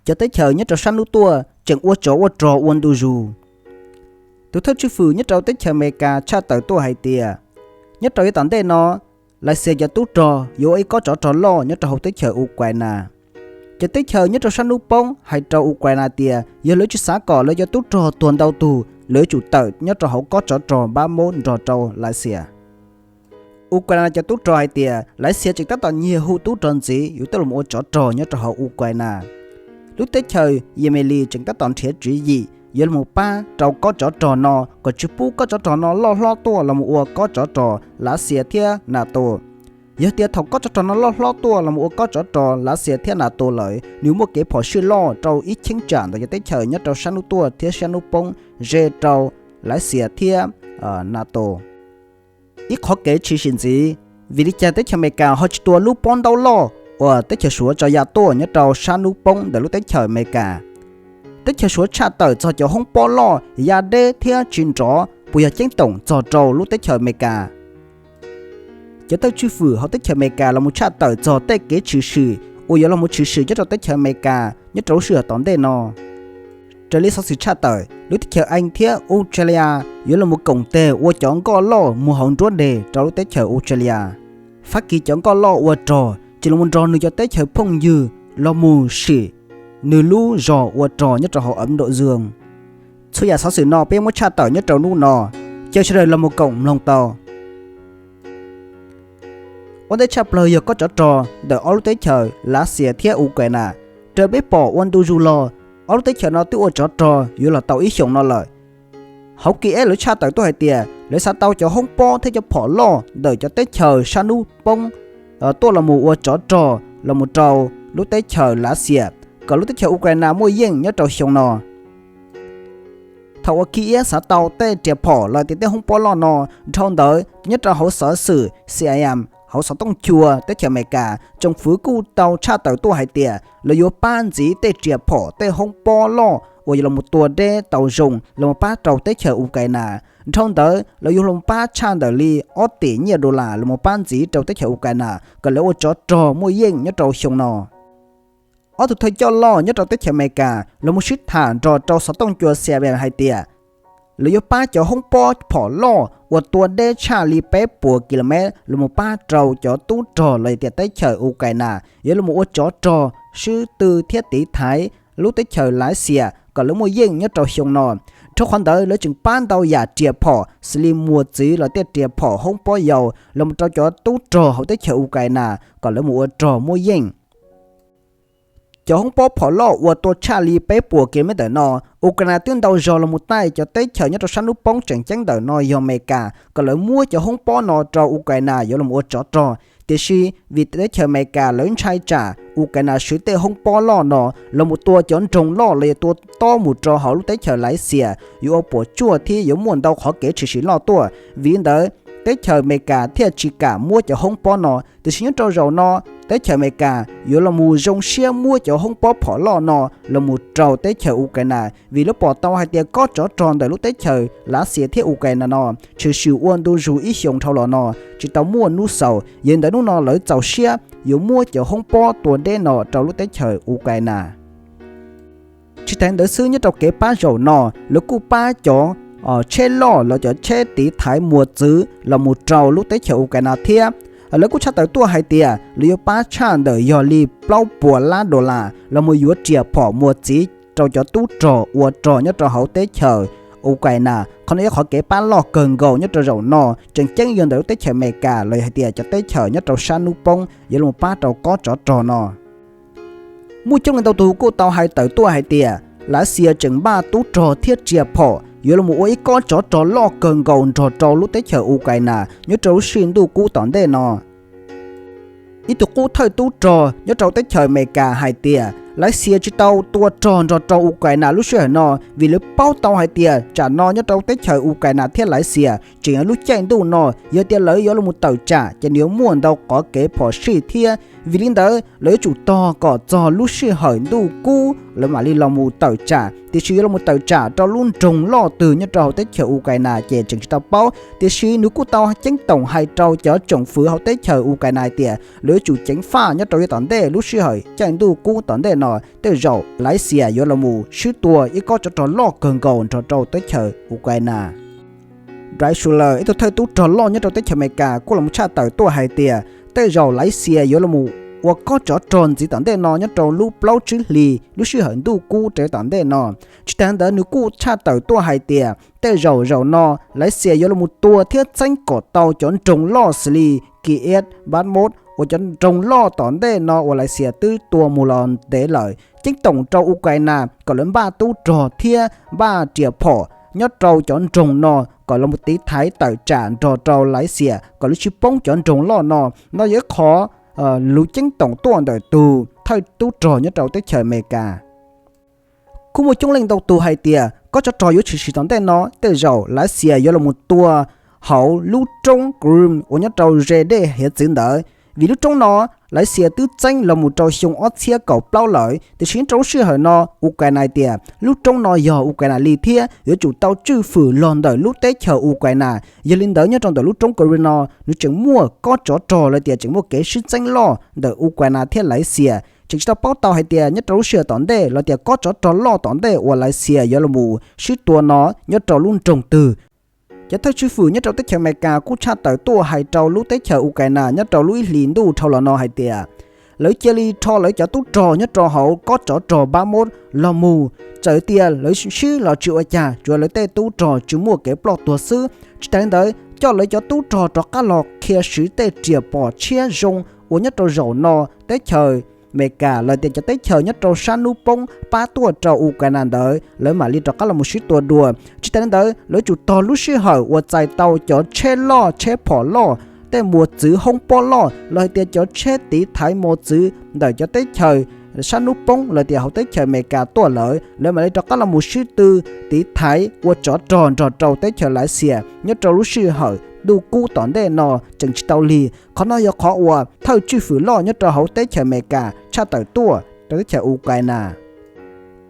cov teb chaws nyob rau sab hnub tuaj tseem ua tsov ua rog ua ntu zus. Tus thawj tswj hwm nyob rau teb chaws Amelikas tshaj tawm tuaj hais tias, nyob rau yav tom ntej no, Lavxias cov tub rog yuav ua ib kob tsov rog loj nyob rau hauv teb chaws Ukraina. Cov teb chaws nyob rau sab hnub poob hais rau Ukraina tias yog lawv tsis xav kom lawv cov tub rog tuag ntau tug, lawv yuav tsum tawm nyob rau hauv kob tsov rog Bakhmut nrog rau Lavxias. Ukraina cov tub rog hais tias Lavxias tseem tab tom nyiag hu tub rog ntxiv yuav tuaj los ua tsov rog nyob rau hauv Ukraina. Lub teb chaws Yemeni tseem tab tom nrhiav tswv yim yuav los pab rau kob tsov rog no kom tsis pub kob tsov rog no loj hlob tuaj los ua kob tsov rog Lavxias thiab NATO. Yog tias thaum kob tsov rog no loj hlob tuaj los ua kob tsov rog Lavxias thiab NATO lawm, nws muaj kev phom sij loj rau ib cheeb tsam ntawm cov teb chaws nyob rau sab hnub tuaj thiab sab hnub poob ze rau Lavxias thiab NATO. Ib qhov kev tshwm sim ntxiv, vim li cas teb chaws Amelikas ho tsis tua lub pob ntaub loj uas teb chaws Suav tso ya tuaj nyob rau sab hnub poob ntawm lub teb chaws Amelikas? Teb chaws Suav tshaj tawm txog cov hoob pob loj ya deb thiab tsis nrov puas yog ceeb toom txog rau lub teb chaws Amelikas? Cov thawj tswj hwm hauv teb chaws Amelikas los mus tshaj tawm txog tej kev tshwm sim uas yuav los mus tshwm sim nyob rau teb chaws Amelikas nyob rau lub sij hawm tom ntej no. Raws li xov xwm tshaj tawm, lub teb chaws Ees thiab Australia yuav los mus koom tes ua cov nkoj loj mus hauv nruab deg rau lub teb chaws Australia. Fab Kis cov nkoj loj ua rog tsis los mus nrog nws cov teb chaws phooj ywg los mus sim nws lub zog ua rog nyob rau hauv Ấn Độ Dương. Txhua yam xov xwm no peb muab tshaj tawm nyob rau hnub no, caw sawv daws los mus koom mloog tau. Ua ntej tshaj plaws yog kob tsov rog ntawm ob lub teb chaws Lavxias thiab Ukraina. Raws peb pom ua ntu zus los, ob lub teb chaws no twb ua tsov rog yuav los tau ib xyoos no lawm. Hauv Kiev lawv tshaj tawm tuaj hais tias lawv xav tau cov hoob pob thiab cov phom loj ntawm cov teb chaws sab hnub poob tuaj los mus ua tsov rog los mus rau lub teb chaws Lavxias, kom lub teb chaws Ukraina muaj yeej nyob rau xyoo no. Thaum uas Kiev xav tau tej riam phom los tias tej hoob pob loj no, dhau ntawd ces nyob rau hauv xov xwm C I M hauv xov tooj cua teb chaws Amelikas tsoom fwv kuj tau tshaj tawm tuaj hais tias lawv yuav pab ntxiv tej riam phom tej hoob pob loj uas yuav los mus tua deb tau zoo los mus pab rau teb chaws Ukraina. Dhau ntawd lawv yuav los pab tshaj ntawm li ob tim nyiaj dollar los mus pab ntxiv rau teb chaws Ukraina kom lawv ua tsov rog muaj yeej nyob rau xyoo no. Ob tug thawj coj loj nyob rau teb chaws Amelikas los mus sib tham nrog rau xov tooj cua C I A hais tias lawv yuav pab cov hoob pob phom loj uas tua deb tshaj li peb puas kilomev los mus pab rau cov tub rog los yog tias teb chaws Ukraina yuav los mus ua tsov rog sib tw thiab tiv thaiv lub teb chaws Lavxias kom lawv muaj yeej nyob rau xyoo no. Rau qhov ntawd lawv tseem pab ntau yam riam phom xws li mos txwv los tej riam phom hoob pob yau los mus rau cov tub rog hauv teb chaws Ukraina kom lawv mus ua rog muaj yeej. Cov hoob pob phom loj uas tua tshaj li peb puas kilomev ntawm no, Ukraina twb ntau zog los mus taij cov teb chaws nyob rau sab hnub poob tseem ceeb ntawm no yog Amelikas kom lawv muab cov hoob pob no rau Ukraina yuav los ua tsov rog. Tiam sis vim teb chaws Amelikas lawv ntshai tsam Ukraina swv tej hoob pob loj no los mus tua cov nroog loj los yog tua tob mus rau hauv lub teb chaws Lavxias yuav ua puas tsuaj thiab yuav muaj ntau qhov kev tshwm sim loj tuaj. Vim li ntawd, teb chaws Amelikas thiaj tsis kam muab cov hoob pob no. Tiam sis nyob rau zaum no, teb chaws Amelikas yuav los mus zoo siab muab cov hoob pob phom loj no los mus rau teb chaws Ukraina, vim lawv pom tau hais tias kob tsov rog ntawm lub teb chaws Lavxias thiab Ukraina no tshwm sim ua ntu zus ib xyoos dhau los no tsis tau muaj hnub xaus. Yog li ntawd hnub no lawv txaus siab yuav muab cov hoob pob tua deb no rau lub teb chaws Ukraina. Tsis tas ntawd xwb, nyob rau kev pab zaum no, lawv kuj pab cov tsheb loj los cov tsheb tiv thaiv mos txwv los mus rau lub teb chaws Ukraina thiab. Lawv kuj tshaj tawm tuaj hais tias lawv yuav pab tshaj ntawm yog li plaub puas lab dollar los mus yuav riam phom mos txwv rau cov tub rog ua rog nyob rau hauv teb chaws Ukraina. Qhov no yog qhov kev pab loj kawg nkaus nyob rau zaum no, tseem ceeb yog ntawm lub teb chaws Amelikas los yog hais tias cov teb chaws nyob rau sab hnub poob yuav los pab rau kob tsov rog no. Muaj coob leej ntau tus kuj tau hais tawm tuaj hais tias Lavxias tseem npaj tub rog thiab riam phom yuav los ua ib kob tsov rog loj kawg nkaus nrog rau lub teb chaws Ukraina nyob rau lub sij ntuj kub tom ntej no. Ib tug qub thawj tub rog nyob rau teb chaws Amelikas hais tias Lavxias tsis tau tua rog nrog rau Ukraina lub sij hawm no vim lawv paub tau hais tias tsam no nyob rau teb chaws Ukraina thiab Lavxias tseem yog lub caij ntuj no, yog tias lawv yuav los tawm tsam ces nws yuav muaj ntau qhov kev phom sij thiab Vim li ntawd lawv yuav tsum tos kom txog lub sij hawm ntuj kub lawv mam li los mus tawm tsam, tiam sis yuav los mus tawm tsam rau lub nroog loj twg nyob rau hauv teb chaws Ukraina ces tseem tsis tau paub. Tiam sis nws kuj tau ceeb toom hais rau cov tsoom fwv hauv teb chaws Ukraina hais tias lawv yuav tsum ceev faj nyob rau yav tom ntej lub sij hawm caij ntuj kub tom ntej no tej zaum Lav Xias yuav los mus swb tua ib kob tsov rog loj kawg nkaus nrog rau teb chaws Ukraina. Drake Shuler, ib tug thawj tub rog loj nyob rau teb chaws Amelikas kuj los mus tshaj tawm tuaj hais tias tej zaum Lav Xias yuav los mus ua kob tsov rog ntxiv tom ntej no nyob rau lub plaub tsib hlis lub sij hawm ntuj kub rau tom ntej no. Tsis tas ntawd nws kuj tshaj tawm tuaj hais tias tej zaum zaum no Lav Xias yuav los mus tua thiab txeeb kom tau cov nroog loj xws li Kiev, Bakhmut uas cov nroog loj tom ntej no uas Lav Xias twb tua mus los ntev lawm, ceeb toom rau Ukraina kom lawv npaj tub rog thiab npaj riam phom nyob rau cov nroog no kom los mus tiv thaiv tawm tsam nrog rau Lav Xias kom lawv tsis poob cov nroog loj no. No yog ib qhov lus ceeb toom tuaj ntawm tus thawj tub rog nyob rau teb chaws Amelikas. Kuj muaj coob leej ntau tus hais tias kob tsov rog yuav tshwm sim tom ntej no tej zaum Lav Xias yuav los mus tua hauv lub roob Crimea uas nyob rau ze dej hiav txwv ntawd, vim lub roob no Lav Xias twb txeeb los mus rau xyoo ob txhiab kaum plaub lawm. Tiam sis nyob rau lub sij hawm no Ukraina hais tias lub roob no yog Ukraina li thiab yuav tsum tau tswj fwm los ntawm lub teb chaws Ukraina. Yog li ntawd nyob rau ntawm lub roob Crimea no nws tseem muaj kob tsov rog los tias tseem muaj kev sib txeeb loj ntawm Ukraina thiab Lav Xias. Tseem tsis tau paub tau hais tias nyob rau lub sij hawm tom ntej los tias kob tsov rog loj tom ntej uas Lav Xias yuav los mus sib tua no nyob rau lub nroog twg. Cov thawj tswj fwm nyob rau teb chaws Amelikas kuj tshaj tawm tuaj hais rau lub teb chaws Ukraina nyob rau lub ib hlis ntuj dhau los no hais tias lawv cia li rho lawv cov tub rog nyob rau hauv kob tsov rog Bakhmut los mus. Txawm tias lawv sib los tsis ua cas, tsuas lawv tej tub rog tsis muaj kev ploj tuag xwb. Tsis tas li ntawd coj lawv cov tub rog rov qab los qhia siv tej riam phom tshiab zoo uas nyob rau zaum no teb chaws Amelikas los tias cov teb chaws nyob rau sab hnub poob pab tuaj rau Ukraina ntawd lawv mam li rov qab los mus sib tua dua. Tsis tas li ntawd lawv tsum tog lub sij hawm uas txais tau cov tsheb loj tsheb phom loj, tej mos txwv hoob pob loj los hais tias cov tsheb tiv thaiv mos txwv ntawm cov teb chaws sab hnub poob los tias hauv teb chaws Amelikas tuaj lawm lawv mam li rov qab los mus sib tw tiv thaiv ua tsov rog nrog rau teb chaws Lav Xias nyob rau lub sij hawm ntuj kub tom ntej no tseem tsis tau lig. Qhov no yog qhov uas thawj tswj fwm loj nyob rau hauv teb chaws Amelikas tshaj tawm tuaj rau teb chaws Ukraina.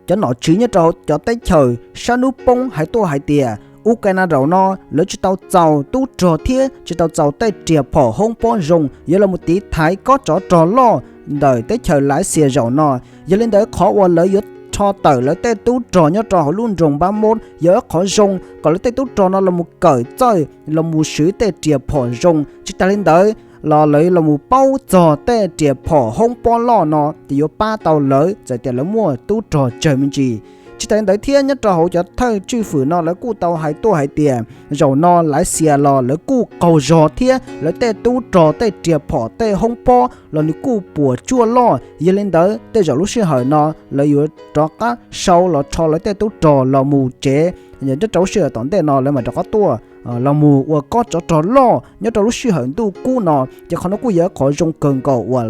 Cov nom tswv nyob rau hauv cov teb chaws sab hnub poob hais tuaj hais tias Ukraina zaum no lawv tsis tau txaus tub rog thiab tsis tau txaus tej riam phom hoob pob zoo yuav los mus tiv thaiv kob tsov rog loj ntawm teb chaws Lav Xias zaum no. Yog li ntawd qhov uas lawv yuav rho tawm lawv tej tub rog nyob rau hauv lub nroog Bakhmut yog ib qhov zoo kom lawv tej tub rog no los mus kawm txawj los mus swv tej riam phom zoo. Tsis tas li ntawd los lawv los mus paub txog tej riam phom hoob pob loj no ces yuav pab tau lawv txawm tias lawv muaj tub rog tsawg me ntsis. Tsis tas li ntawd thiab nyob rau hauv cov thawj tswj fwm no lawv kuj tau hais tuaj hais tias zaum no Lav Xias los lawv kuj qaug zog thiab lawv tej tub rog tej riam phom tej hoob pob los nws kuj puas tsuaj loj. Yog li ntawd tej zaum lub sij hawm no lawv yuav rov qab sau los rho lawv tej tub rog los mus tsev. Nyob rau lub sij hawm tom ntej no lawv mam rov qab tuaj los mus ua kob tsov rog loj nyob rau lub sij hawm ntuj kub no. Ces qhov no kuj yog qhov zoo kawg nkaus uas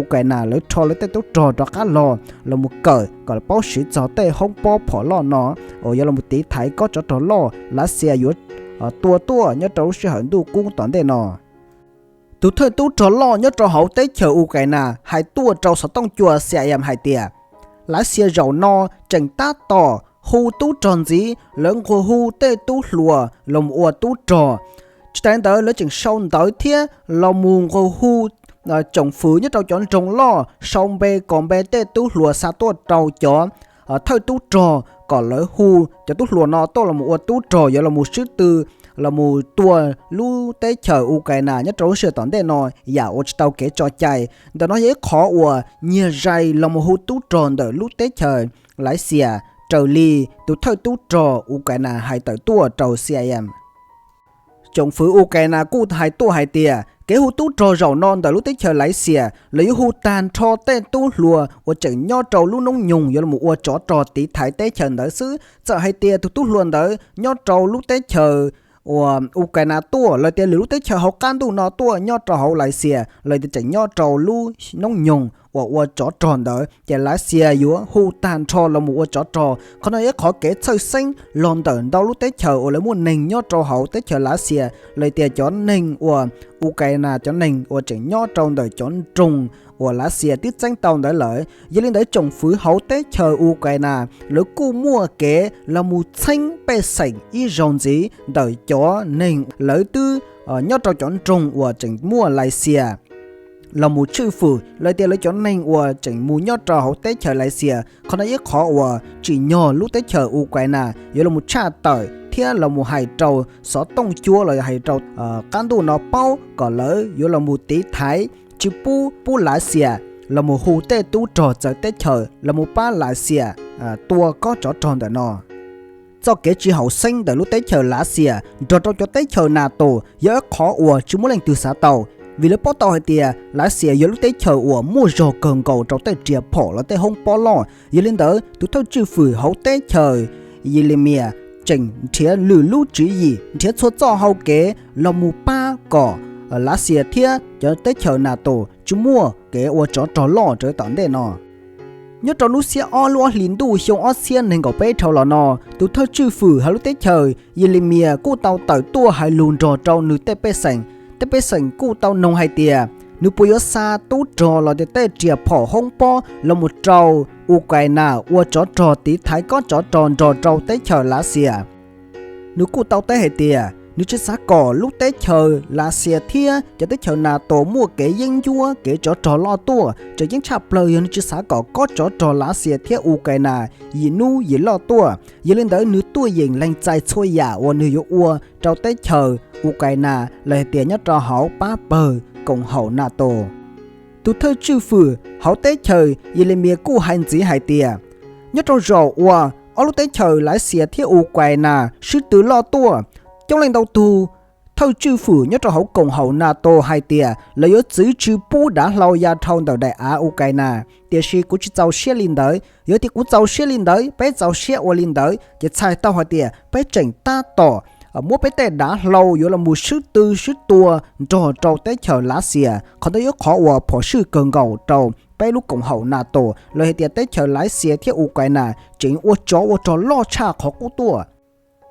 Ukraina lawv rho lawv tej tub rog rov qab los los mus kawm kom paub siv txog tej hoob pob phom loj no uas yuav los mus tiv thaiv kob tsov rog loj Lav Xias yuav tua tuaj nyob rau lub sij hawm ntuj kub tom ntej no. Tus thawj tub rog loj nyob rau hauv teb chaws Ukraina hais tuaj rau xov tooj cua C I M hais tias Lav Xias zaum no tseem tab tom hu tub rog ntxiv, lawv nquag hu tej tub hluas los mus ua tub rog. Tsis tas li ntawd lawv tseem sau ntawv thiab los mus nquag hu tsoom fwv nyob rau cov nroog loj sau npe kom npe tej tub hluas xa tuaj rau cov thawj tub rog kom lawv hu cov tub hluas no tuaj los mus ua tub rog yuav los mus sib tw los mus tua lub teb chaws Ukraina nyob rau lub sij hawm tom ntej no yam uas tsis tau kev tso cai. Ntawm no yog ib qhov uas nyiag zais los mus hu tub rog ntawm lub teb chaws Lav Xias raws li tus thawj tub rog Ukraina hais tawm tuaj rau C I M. Tsoom fwv Ukraina kuj hais tuaj hais tias kev hu tub rog zaum no ntawm lub teb chaws Lav Xias lawv yuav hu tag nrho tej tub hluas uas tseem nyob rau lub noob nyoog yuav los ua tsov rog tiv thaiv teb chaws ntawd xwb. Txawm hais tias tus tub hluas ntawd nyob rau lub teb chaws uas Ukraina tuaj los tias lwm lub teb chaws hauv qab ntuj no tuaj nyob rau hauv Lav Xias los tias tseem nyob rau lub noob nyoog uas ua tsov rog ntawd ces Lav Xias yuav hu tag nrho los mus ua tsov rog. Qhov no yog ib qhov kev txhawj xeeb los ntawm ntau lub teb chaws uas lawv muaj neeg nyob rau hauv teb chaws Lav Xias los tias cov neeg uas Ukraina cov neeg uas tseem nyob rau ntawm cov nroog uas Lav Xias twb txeeb tau ntawd lawm. Yog li ntawd tsoom fwv hauv teb chaws Ukraina lawv kuj muaj kev los mus txheeb pej xeem ib zaug ntxiv ntawm cov neeg lawv twb nyob rau cov nroog uas tseem muaj Lav Xias los mus tshwj fwm los tias lawv cov neeg uas tseem mus nyob rau hauv teb chaws Lav Xias. Qhov no ib qhov uas tsim nyog lub teb chaws Ukraina yuav los mus tshaj tawm thiab los mus hais rau xov tooj cua los yog hais rau qab ntuj no paub kom lawv yuav los mus tiv thaiv tsis pub pub Lav Xias los mus hu tej tub rog txawv teb chaws los mus pab Lav Xias tua kob tsov rog ntawm no. Txoj kev tsis haum xeeb ntawm lub teb chaws Lav Xias nrog rau cov teb chaws NATO yog ib qhov uas tsis muaj leej twg xav tau, vim lawv paub tau hais tias Lav Xias yog lub teb chaws uas muaj zog kawg nkaus rau tej riam phom los tej hoob pob loj. Yog li ntawd tus thawj tswj fwm hauv teb chaws Yelemias tseem nrhiav lwm lub tswv yim, nrhiav txhua txoj hau kev los mus pab kom Lav Xias thiab cov teb chaws NATO tsis muaj kev ua tsov rog loj raws tom ntej no. Nyob rau lub xiab ob lub ob hlis ntuj xyoo ob txhiab nees nkaum peb dhau los no, tus thawj tswj fwm hauv lub teb chaws Yelemias kuj tau tawm tuaj hais lus nrog rau nws tej pej xeem. Tej pej xeem kuj tau noog hais tias nws puas yuav xa tub rog los tias tej riam phom hoob pob los mus rau Ukraina ua tsov rog tiv thaiv kob tsov rog nrog rau teb chaws Lav Xias. Nws kuj tau teb hais tias nws tsis xav kom lub teb chaws Lav Xias thiab cov teb chaws NATO muaj kev yeeb ncuab kev tsov rog loj tuaj, tseem ceeb tshaj plaws yog nws tsis xav kom kob tsov rog Lav Xias thiab Ukraina yim hnub yim loj tuaj. Yog li ntawd nws tuaj yeem lees txais txhua yam uas nws yuav ua rau teb chaws Ukraina los hais tias nyob rau hauv pab pawg koom haum NATO. Tus thawj tswj fwm hauv teb chaws Yelemias kuj hais ntxiv hais tias nyob rau zaum uas ob lub teb chaws Lav Xias thiab Ukraina sib tw loj tuaj, coob leej ntau tus thawj tswj fwm nyob rau hauv koom haum NATO hais tias lawv yuav txwv tsis pub dav hlau ya dhau ntawm daim av Ukraina. Tiam sis kuv tsis txaus siab li ntawd. Yog tias kuv txaus siab li ntawd, peb txaus siab ua li ntawd ces txhais tau hais tias peb tseem tab tom muab peb tej dav hlau yuav los mus sib tw sib tua nrog rau teb chaws Lav Xias. Qhov ntawd yog qhov uas phom sij kawg nkaus rau peb lub koom haum NATO los hais tias teb chaws Lav Xias thiab Ukraina tseem ua tsov ua rog loj tshaj qhov qub tuaj.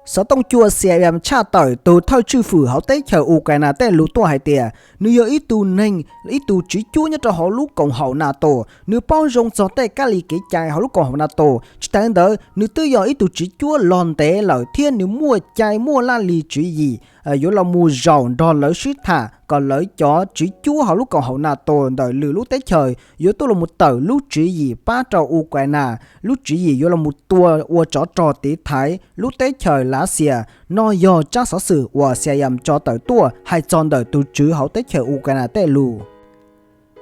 Xov tooj cua Xia Yam tshaj tawm tus thawj tswj fwm hauv teb chaws Ukraina tej lus tuaj hais tias nws yog ib tug neeg, ib tug tswv cuab nyob rau hauv lub koom haum NATO. Nws paub zoo txog tej kab li kev cai hauv lub koom haum NATO. Tsis tas li ntawd nws twb yog ib tug tswv cuab los ntev lawm thiab nws muaj cai muaj laj lim tswv yim yuav los mus zaum nrog lawv sib tham kom lawv cov tswv cuab hauv lub koom haum NATO ntawm lwm lub teb chaws yuav tuaj los mus tawm lub tswv yim pab rau Ukraina, lub tswv yim yuav los mus tua ua tsov rog tiv thaiv lub teb chaws Lav Xias. No yog tsab xov xwm uas Xia Yam tso tawm tuaj hais txog ntawm tus tswv hauv teb chaws Ukraina tej lus.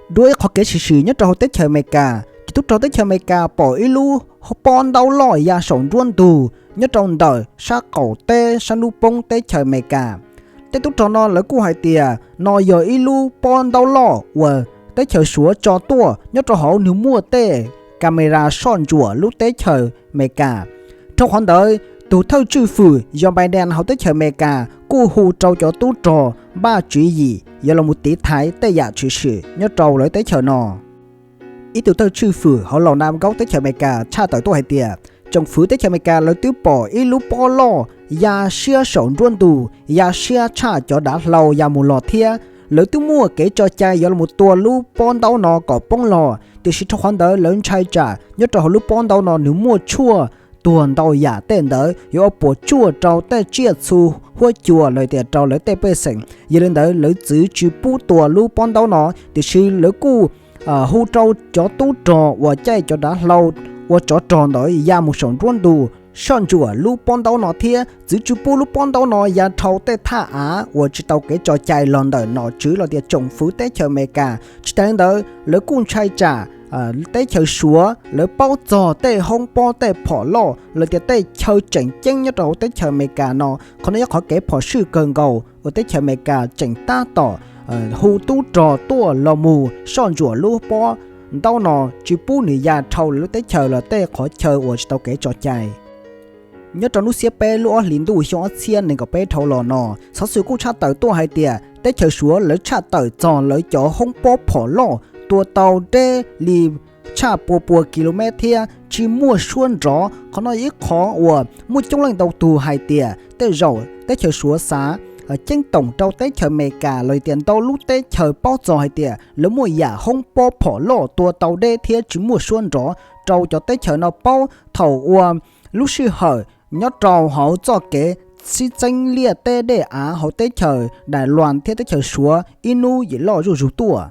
Dua ib qhov kev sim sim nyob rau hauv teb chaws Amelikas, ces tub rog teb chaws Amelikas pom ib lub pob ntaub loj ya saum nruab ntug nyob rau ntawm sab qaum teb sab hnub poob teb chaws Amelikas. Tej tub rog no lawv kuj hais tias no yog ib lub pob ntaub loj uas teb chaws Suav tso tuaj, nyob rau hauv nws muaj tej camera soj ntsuam lub teb chaws Amelikas. Rau qhov ntawd tus thawj tswj fwm Joe Biden hauv teb chaws Amelikas kuj hu rau cov tub rog npaj tswv yim yuav los mus tiv thaiv tej yam tshwm sim nyob rau lawv teb chaws no. Ib tug thawj tswj fwm hauv Laus Nam Nkaub teb chaws Amelikas tshaj tawm tuaj hais tias tsoom fwv teb chaws Amelikas lawv twb pom ib lub pob loj ya siab saum nruab ntug, ya siab tshaj cov dav hlau ya mus los thiab. Lawv twb muaj kev tso cai yuav los mus tua lub pob ntaub no kom poob los, tiam sis rau qhov ntawd lawv ntshai tsam nyob rau hauv lub pob ntaub no nws muaj tshuaj tuag ntau yam tej ntawd yuav ua puas tsuaj rau tej tsiaj txhu huab cua los tias rau lawv tej pej xeem. Yog li ntawd lawv txwv tsis pub tua lub pob ntaub no, tiam sis lawv kuj hu rau cov tub rog uas caij cov dav hlau ua tsov rog ntawd ya mus saum nruab ntug soj ntsuam lub pob ntaub no thiab txwv tsis pub lub pob ntaub no ya dhau tej thaj av uas tsis tau kev tso cai los ntawm nom tswv los tias tsoom fwv teb chaws Amelikas. Tsis tas li ntawd lawv kuj ntshai tsam teb chaws Suav lawv paub txog tej hoob pob tej phom loj los tias tej chaw tseem ceeb nyob rau hauv teb chaws Amelikas no. Qhov no yog qhov kev phom sij kawg nkaus uas teb chaws Amelikas tseem tab tom hu tub rog tuaj los mus soj ntsuam lub pob ntaub no tsis pub nws ya dhau lub teb chaws los tej qhov chaw uas tsis tau kev tso cai. Nyob rau hnub xiab peb lub ob hlis ntuj xyoo ob txhiab nees nkaum peb dhau los no, xov xwm kuj tshaj tawm tuaj hais tias teb chaws Suav lawv tshaj tawm txog lawv cov hoob pob phom loj tua tau deb li tshaj pua pua kilomev thiab tsis muaj suab nrov. Qhov no ib qhov uas muaj coob leej ntau tus hais tias tej zaum teb chaws Suav xav ceeb toom rau teb chaws Amelikas los tias ntau lub teb chaws paub txog hais tias lawv muaj yam hoob pob phom loj tua tau deb thiab tsis muaj suab nrov rau cov teb chaws no paub thaum uas lub sij hawm nyob rau hauv txoj kev sib txeeb liaj teb dej av hauv teb chaws Daim Luas thiab teb chaws Suav ib hnub yim loj zuj zus tuaj.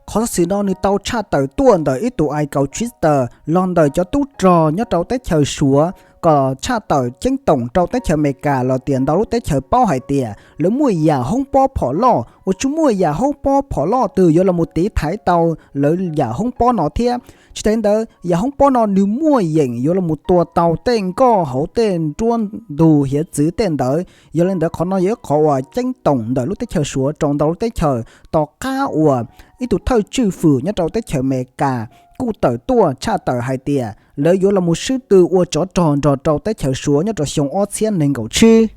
Qhov xov xwm no nws tau tshaj tawm tuaj ntawm ib tus ais kaus Twitter los ntawm cov tub rog nyob rau teb chaws Suav kom tshaj tawm ceeb toom rau teb chaws Amelikas los tias ntau lub teb chaws paub hais tias lawv muaj yam hoob pob phom loj uas tsis muaj yam hoob pob phom loj twg yuav los mus tiv thaiv tau lawv yam hoob pob no thiab. Tsis tas li ntawd, yam hoob pob no nws muaj yeem yuav los mus tua tau tej nkoj hauv tej nruab ntug hiav txwv tej ntawd. Yog li ntawd, qhov no yog ib qhov uas ceeb toom ntawm lub teb chaws Suav rau ntau lub teb chaws. Tom qab uas ib tug thawj tswj fwm nyob rau teb chaws Amelikas kuj tawm tuaj tshaj tawm hais tias lawv yuav los mus sib tw ua tsov rog nrog rau teb chaws Suav nyob rau xyoo ob txhiab nees nkaum tsib.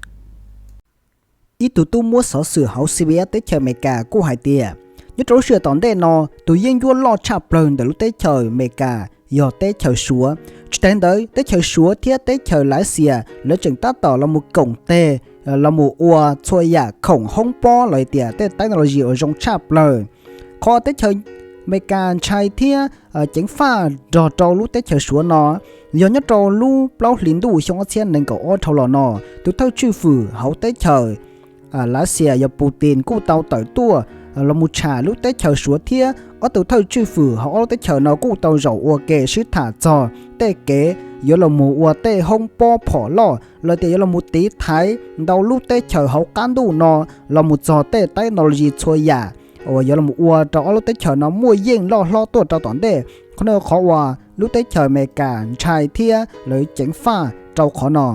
Ib tug tub muab xov xwm hauv C B S teb chaws Amelikas kuj hais tias nyob rau lub sij hawm tom ntej no, tus yeeb ncuab loj tshaj plaws ntawm lub teb chaws Amelikas yog teb chaws Suav. Tsis tas li ntawd, teb chaws Suav thiab teb chaws Lav Xias lawv tseem tab tom los mus koom tes los mus ua txhua yam khoom hoob pob los tias tej technology uas zoo tshaj plaws. Qhov teb chaws Amelikas ntshai thiab ceev faj nrog rau lub teb chaws Suav no yog nyob rau lub plaub hlis ntuj xyoo ob txhiab nees nkaum ob dhau los no, tus thawj tswj fwm hauv teb chaws Lav Xias yog Putin kuj tau tawm tuaj los mus tsham lub teb chaws Suav thiab ob tug thawj tswj fwm hauv ob lub teb chaws no kuj tau zaum ua ke sib tham txog tej kev yuav los mus ua tej hoob pob phom loj los tias yuav los mus tiv thaiv ntau lub teb chaws hauv qab ntuj no los mus txog tej technology txhua yam uas yuav los ua rau ob lub teb chaws no muaj yeej loj hlob tuaj rau tom ntej. Qhov no qhov uas lub teb chaws Amelikas ntshai thiab lawv ceev faj rau qhov no.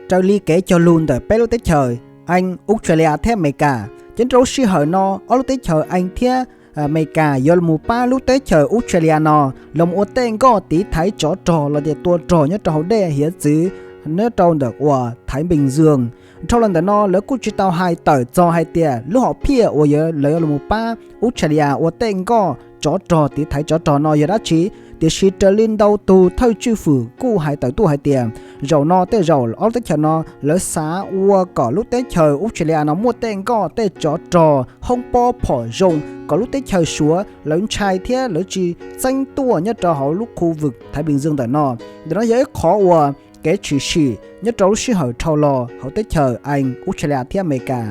Raws li kev cog lus ntawm peb lub teb chaws Ees, Australia thiab Amelikas, ces nyob rau lub sij hawm no ob lub teb chaws Ees thiab Amelikas yuav los mus pab lub teb chaws Australia no los mus ua tej nkoj tiv thaiv tsov rog los tias tua rog nyob rau hauv dej hiav txwv nyob rau ntawm uas Thái Bình Dương. Dhau los ntawm no lawv kuj tsis tau hais tawm txog hais tias lub hom phiaj uas lawv yuav los mus pab Australia ua tej nkoj tsov rog tiv thaiv tsov rog no yog dab tsi, tiam sis raws li ntau tus thawj tswj fwm kuj hais tawm tuaj hais tias zaum no tej zaum ob lub teb chaws no lawv xav ua kom lub teb chaws Australia no muaj tej nkoj tej tsov rog hoob pob phom zoo kom lub teb chaws Suav lawv ntshai thiab lawv tsis txeeb tuaj nyob rau hauv lub khu vực Thái Bình Dương ntawm no. Ntawm no yog ib qhov uas kev tshwm sim nyob rau lub sij hawm dhau los hauv teb chaws Ees, Australia thiab Amelikas.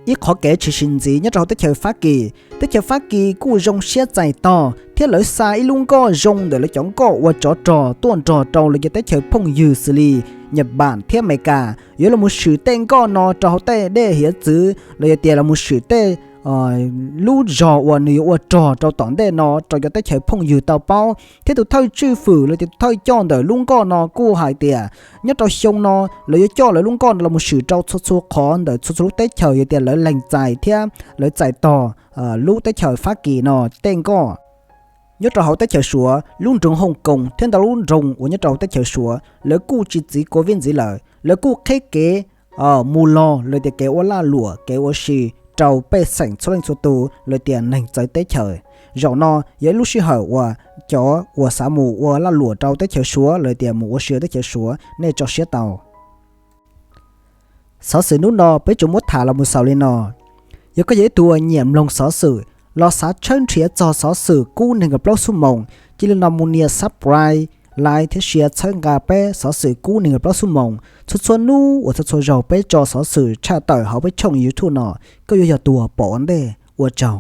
Ib qhov kev tshwm sim ntxiv nyob rau hauv teb chaws Fab Kis, teb chaws Fab Kis kuj zoo siab txais tog thiab lawv xa ib lub nkoj zoo ntawm lawv cov nkoj ua tsov rog tuaj nrog rau lawv cov teb chaws phooj ywg xws li Nhật Bản thiab Amelikas yuav los mus swm tej nkoj no rau hauv tej dej hiav txwv los yog tias los mus swm tej lub zog uas nws yuav ua rog rau tom ntej no rau cov teb chaws phooj ywg tau paub. Thiab tus thawj tswj fwm los tias tus thawj coj ntawm lub nkoj no kuj hais tias nyob rau xyoo no lawv yuav coj lawv lub nkoj no los mus swm rau txhua txhua qhov ntawm txhua txhua lub teb chaws yog tias lawv lees txais thiab lawv txais tog lub teb chaws Fab Kis no tej nkoj. Nyob rau hauv teb chaws Suav, lub nroog Hoo Koos thiab ntau lub nroog uas nyob rau hauv teb chaws Suav lawv kuj tsis txwv covid ntxiv lawm, lawv kuj qhib kev mus los los tias kev ua lag luam kev ua si rau pej xeem txhua leej txhua tus los tias neeg txawv teb chaws. Zaum no yog ib lub sij hawm uas cov uas xav mus ua lag luam rau teb chaws Suav los tias mus ua si rau teb chaws Suav nej tso siab tau. Xov xwm hnub no peb tsuas muab tham los mus xaus li no. Yog koj yog ib tug uas nyiam mloog xov xwm los xav tshawb nrhiav txog xov xwm kub nees nkaum plaub xuab moos, cia li no mus nias subscribe, like thiab share txhawb nqa peb xov xwm kub nees nkaum plaub xuab moos. Txhua txhua hnub uas txhua txhua zaug peb tso xov xwm tshaj tawm hauv peb channel YouTube no, koj yuav yog tus uas pom ua ntej. Ua tsaug.